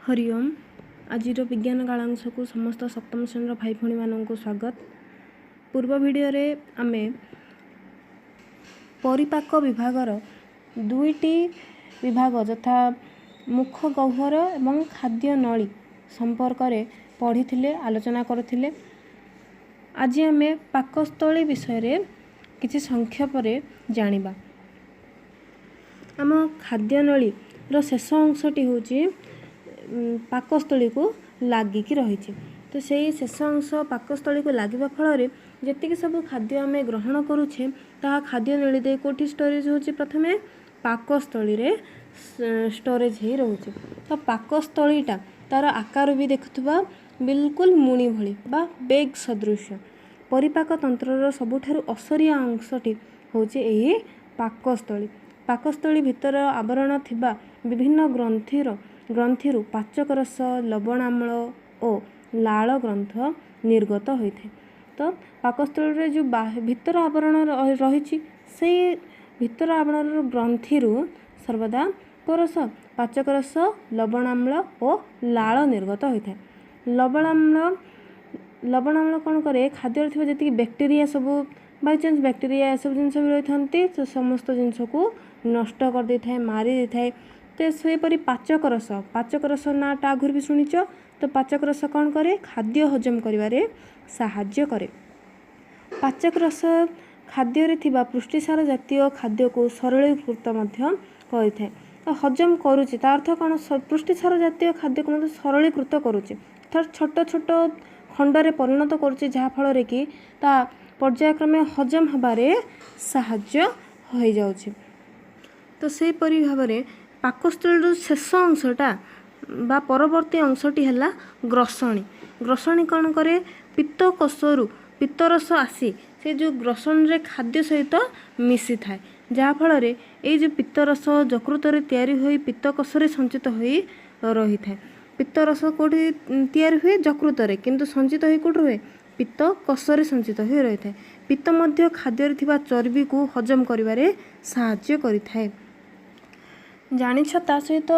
ହରିଓମ୍। ଆଜିର ବିଜ୍ଞାନ କାଳାଂଶକୁ ସମସ୍ତ ସପ୍ତମ ଶ୍ରେଣୀର ଭାଇ ଭଉଣୀମାନଙ୍କୁ ସ୍ୱାଗତ। ପୂର୍ବ ଭିଡ଼ିଓରେ ଆମେ ପରିପାକ ବିଭାଗର ଦୁଇଟି ବିଭାଗ, ଯଥା ମୁଖ ଗହ୍ୱର ଏବଂ ଖାଦ୍ୟ ନଳୀ ସମ୍ପର୍କରେ ପଢ଼ିଥିଲେ, ଆଲୋଚନା କରିଥିଲେ। ଆଜି ଆମେ ପାକସ୍ଥଳୀ ବିଷୟରେ କିଛି ସଂକ୍ଷେପରେ ଜାଣିବା। ଆମ ଖାଦ୍ୟନଳୀର ଶେଷ ଅଂଶଟି ହେଉଛି ପାକସ୍ଥଳୀକୁ ଲାଗିକି ରହିଛି। ତ ସେଇ ଶେଷ ଅଂଶ ପାକସ୍ଥଳୀକୁ ଲାଗିବା ଫଳରେ ଯେତିକି ସବୁ ଖାଦ୍ୟ ଆମେ ଗ୍ରହଣ କରୁଛେ, ତାହା ଖାଦ୍ୟ ନଳୀ ଦେଇ କେଉଁଠି ଷ୍ଟୋରେଜ୍ ହେଉଛି? ପ୍ରଥମେ ପାକସ୍ଥଳୀରେ ଷ୍ଟୋରେଜ୍ ହେଇ ରହୁଛି। ତ ପାକସ୍ଥଳୀଟା ତାର ଆକାର ବି ଦେଖୁଥିବା ବିଲକୁଲ ମୁଣି ଭଳି ବା ବେଗ୍ ସଦୃଶ। ପରିପାକ ତନ୍ତ୍ରର ସବୁଠାରୁ ଅସରିଆ ଅଂଶଟି ହେଉଛି ଏହି ପାକସ୍ଥଳୀ। ପାକସ୍ଥଳୀ ଭିତର ଆବରଣ ଥିବା ବିଭିନ୍ନ ଗ୍ରନ୍ଥିରୁ ପାଚକ ରସ, ଲବଣାମ୍ଳ ଓ ଲାଳ ଗ୍ରନ୍ଥ ନିର୍ଗତ ହୋଇଥାଏ। ତ ପାକସ୍ଥଳୀରେ ଯେଉଁ ଭିତର ଆବରଣ ରହିଛି, ସେଇ ଭିତର ଆବରଣର ଗ୍ରନ୍ଥିରୁ ସର୍ବଦା କୋଉ ରସ? ପାଚକ ରସ, ଲବଣାମ୍ଳ ଓ ଲାଳ ନିର୍ଗତ ହୋଇଥାଏ। ଲବଣାମ୍ଳ କ'ଣ କରେ? ଖାଦ୍ୟରେ ଥିବା ଯେତିକି ବ୍ୟାକ୍ଟେରିଆ ସବୁ, ବାଇଚାନ୍ସ ବ୍ୟାକ୍ଟେରିଆ ଏସବୁ ଜିନିଷ ବି ରହିଥାନ୍ତି, ସେ ସମସ୍ତ ଜିନିଷକୁ ନଷ୍ଟ କରିଦେଇଥାଏ, ମାରି ଦେଇଥାଏ। ତ ସେହିପରି ପାଚକ ରସ, ପାଚକ ରସ ନାଁଟା ଆଗରୁ ବି ଶୁଣିଛ। ତ ପାଚକ ରସ କ'ଣ କରେ? ଖାଦ୍ୟ ହଜମ କରିବାରେ ସାହାଯ୍ୟ କରେ। ପାଚକ ରସ ଖାଦ୍ୟରେ ଥିବା ପୃଷ୍ଟିସାର ଜାତୀୟ ଖାଦ୍ୟକୁ ସରଳୀକୃତ ମଧ୍ୟ କରିଥାଏ। ତ ହଜମ କରୁଛି, ତା ଅର୍ଥ କ'ଣ? ପୃଷ୍ଟିସାର ଜାତୀୟ ଖାଦ୍ୟକୁ ମଧ୍ୟ ସରଳୀକୃତ କରୁଛି, ଅର୍ଥାତ୍ ଛୋଟ ଛୋଟ ଖଣ୍ଡରେ ପରିଣତ କରୁଛି, ଯାହାଫଳରେ କି ତା ପର୍ଯ୍ୟାୟକ୍ରମେ ହଜମ ହେବାରେ ସାହାଯ୍ୟ ହୋଇଯାଉଛି। ତ ସେହିପରି ଭାବରେ ପାକସ୍ଥଳୀର ଶେଷ ଅଂଶଟା ବା ପରବର୍ତ୍ତୀ ଅଂଶଟି ହେଲା ଗ୍ରସଣୀ। ଗ୍ରସଣୀ କ'ଣ କରେ? ପିତ୍ତକୋଷରୁ ପିତ୍ତରସ ଆସି ସେ ଯେଉଁ ଗ୍ରସଣୀରେ ଖାଦ୍ୟ ସହିତ ମିଶିଥାଏ, ଯାହାଫଳରେ ଏଇ ଯେଉଁ ପିତ୍ତରସ ଯକୃତରେ ତିଆରି ହୋଇ ପିତ୍ତକୋଷରେ ସଞ୍ଚିତ ହୋଇ ରହିଥାଏ। ପିତ୍ତରସ କେଉଁଠି ତିଆରି ହୁଏ? ଯକୃତରେ। କିନ୍ତୁ ସଞ୍ଚିତ ହୋଇ କେଉଁଠି ରୁହେ? ପିତ୍ତକୋଷରେ ସଞ୍ଚିତ ହୋଇ ରହିଥାଏ। ପିତ୍ତ ମଧ୍ୟ ଖାଦ୍ୟରେ ଥିବା ଚର୍ବିକୁ ହଜମ କରିବାରେ ସାହାଯ୍ୟ କରିଥାଏ, ଜାଣିଛ? ତା ସହିତ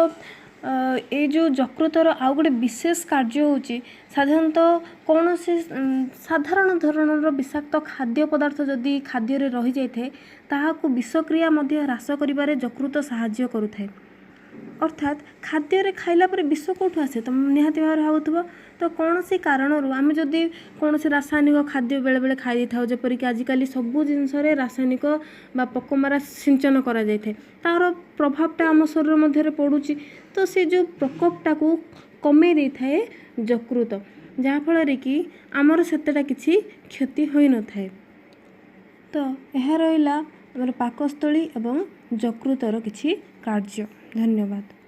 ଏଇ ଯେଉଁ ଯକୃତର ଆଉ ଗୋଟେ ବିଶେଷ କାର୍ଯ୍ୟ ହେଉଛି, ସାଧାରଣତଃ କୌଣସି ସାଧାରଣ ଧରଣର ବିଷାକ୍ତ ଖାଦ୍ୟ ପଦାର୍ଥ ଯଦି ଖାଦ୍ୟରେ ରହିଯାଇଥାଏ, ତାହାକୁ ବିଷକ୍ରିୟା ମଧ୍ୟ ହ୍ରାସ କରିବାରେ ଯକୃତ ସାହାଯ୍ୟ କରୁଥାଏ। ଅର୍ଥାତ୍ ଖାଦ୍ୟରେ ଖାଇଲା ପରେ ବିଷ କେଉଁଠୁ ଆସେ, ତମେ ନିହାତି ଭାବରେ ଭାବୁଥିବ। ତ କୌଣସି କାରଣରୁ ଆମେ ଯଦି କୌଣସି ରାସାୟନିକ ଖାଦ୍ୟ ବେଳେବେଳେ ଖାଇ ଦେଇଥାଉ, ଯେପରିକି ଆଜିକାଲି ସବୁ ଜିନିଷରେ ରାସାୟନିକ ବା ପୋକମରା ସିଞ୍ଚନ କରାଯାଇଥାଏ, ତାର ପ୍ରଭାବଟା ଆମ ଶରୀର ମଧ୍ୟରେ ପଡ଼ୁଛି। ତ ସେ ଯେଉଁ ପ୍ରକୋପଟାକୁ କମେଇ ଦେଇଥାଏ ଯକୃତ, ଯାହାଫଳରେ କି ଆମର ସେତେଟା କିଛି କ୍ଷତି ହୋଇନଥାଏ। ତ ଏହା ରହିଲା ଆମର ପାକସ୍ଥଳୀ ଏବଂ ଯକୃତର କିଛି କାର୍ଯ୍ୟ। ଧନ୍ୟବାଦ।